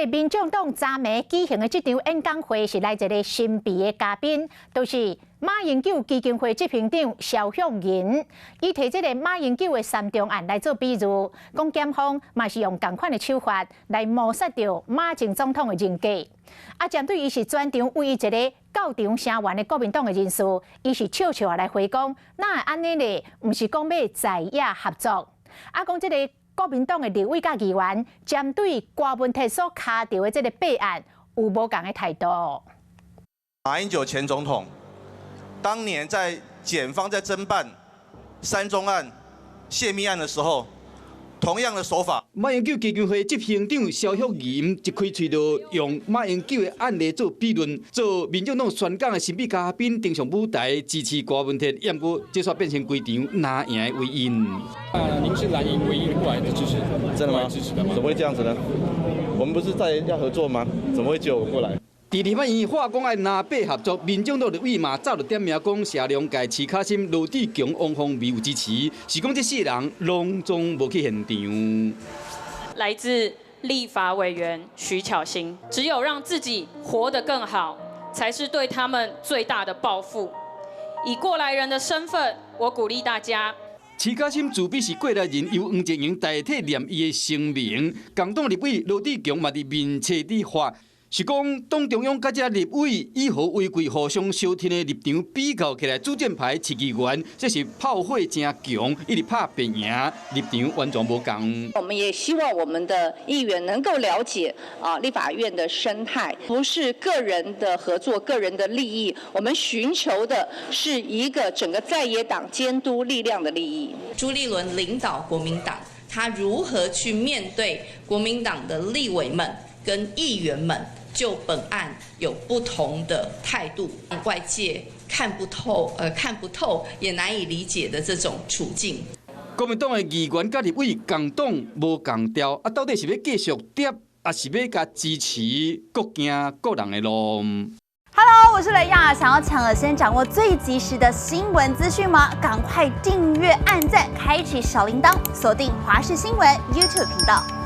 民眾黨昨暝舉行的這場演講會是來一个神秘的嘉賓，就是馬英九基金會執行長蕭向仁。伊提這个馬英九的三中案來做比喻，講檢方嘛是用仝款的手法來謀殺著馬前總統的人格。啊，針對伊是全場唯一一个到場聲援的國民黨的人士，伊是笑笑來回講，哪會按呢咧？毋是講欲在野合作，啊，講這个國民黨的立委佮議員針對柯文哲所跤著的這个弊案有無仝的態度。馬英九前總統當年在檢方在偵辦三中案、泄密案的時候，同樣的手法。馬英九基金會執行長蕭向仁一開喙就用馬英九的案例做比論，做民進黨宣講的神秘嘉賓登上舞台支持柯文哲，毋過這煞變成規場藍贏的原因。啊，您是藍營唯一過來的支持，真的嗎？支持的嗎？怎麼會這樣子呢？我們不是在要合作嗎？怎麼會叫我過來？佇立法院話講愛藍白合作，民眾黨立委嘛早就點名講謝龍介、徐巧芯、羅智強、王鴻薇有支持，是講這四人攏總無去現場。來自立法委員徐巧芯，只有讓自己活得更好，才是對他們最大的報復。以過來人的身份，我鼓勵大家。徐巧芯自比是過來人，由黃捷營代替念伊的聲明。共黨立委羅智強嘛佇面冊底發。是講黨中央佮這立委以和為貴、互相相挺的立場比較起來，主戰派市議員這是炮火誠強，一直拍變贏，立場完全無仝。我們也希望我們的議員能夠了解啊，立法院的生態，不是個人的合作、個人的利益，我們尋求的是一個整個在野黨監督力量的利益。朱立倫領導國民黨，他如何去面對國民黨的立委們跟議員們？就本案有不同的態度，外界看不透，看不透也難以理解的這種處境。國民黨的議員佮立委共黨無仝調，啊，到底是欲繼續疊，抑是欲共支持，各行各人的路？ Hello，我是雷亞，想要搶先掌握最及時的新聞資訊嗎？趕快訂閱、按讚、開啟小鈴鐺，鎖定華視新聞 YouTube 頻道。